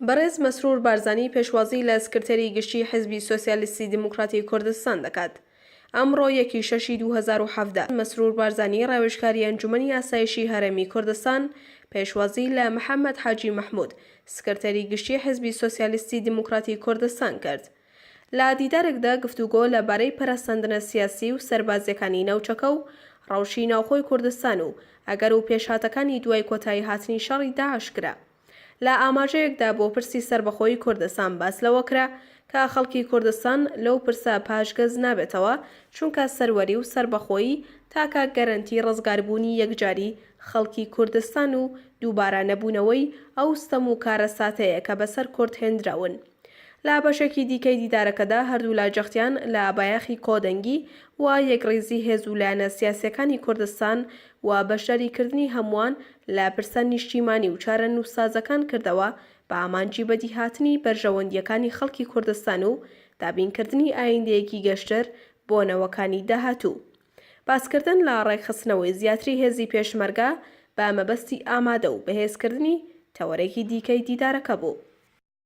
بەڕێز مەسرور بارزانی پێشوازی لە سکرتێری گشتیی حیزبی سۆسیالیستی دیموکراتی کوردستان دەکات. ئەمڕۆ یەکی شەشی 2017، مەسرور بارزانی ڕاوێژکاری ئەنجومەنی ئاسایشی هەرێمی کوردستان پێشوازی لە محەمەد حاجی مەحمود، سکرتێری گشتیی حیزبی سۆسیالیستی دیموکراتی کوردستان کرد. لە دیدارێکدا گفتوگۆ لە بارەی پەرەسەندنە سیاسی و سەربازییەکانی ناوچەکە و ڕەوشی ناوخۆی کوردستان و ئەگەر و پێشهاتەکانی دوای کۆتاییهاتنی شەڕی داعش کرا. لە ئاماژەیەکدا بۆ پرسی سەربەخۆیی کوردستان باس لەوە کرا کە خەڵکی کوردستان لەو پرسە پاشگەز نابێتەوە چونکە سەروەری و سەربەخۆیی تاکە گەرەنتی ڕزگاربوونی یەکجاری خەڵکی کوردستان و دووبارە نەبوونەوەی ئەو ستەم و کارەساتەیە کە بەسەر کورد هێندراون. لە بەشێکی دیکەی دیدارەکەدا هەردوولا جەختیان لە بایەخی کۆدەنگی و یەکڕیزی هێز و لایەنە سیاسییەکانی کوردستان و بەشداریکردنی هەمووان لە پرسە نیشتیمانی و چارەنووسسازەکان کردەوە بە ئامانجی بەدیهاتنی بەرژەوەندییەکانی خەڵکی کوردستان و دابینکردنی ئایندەیەکی گەشتر بۆ نەوەکانی داهاتوو. باسکردن لە ڕێکخستنەوەی زیاتری هێزی پێشمەرگە بە مەبەستی ئامادە و بەهێزکردنی تەوەرێکی دیکەی دیدارەکە بوو.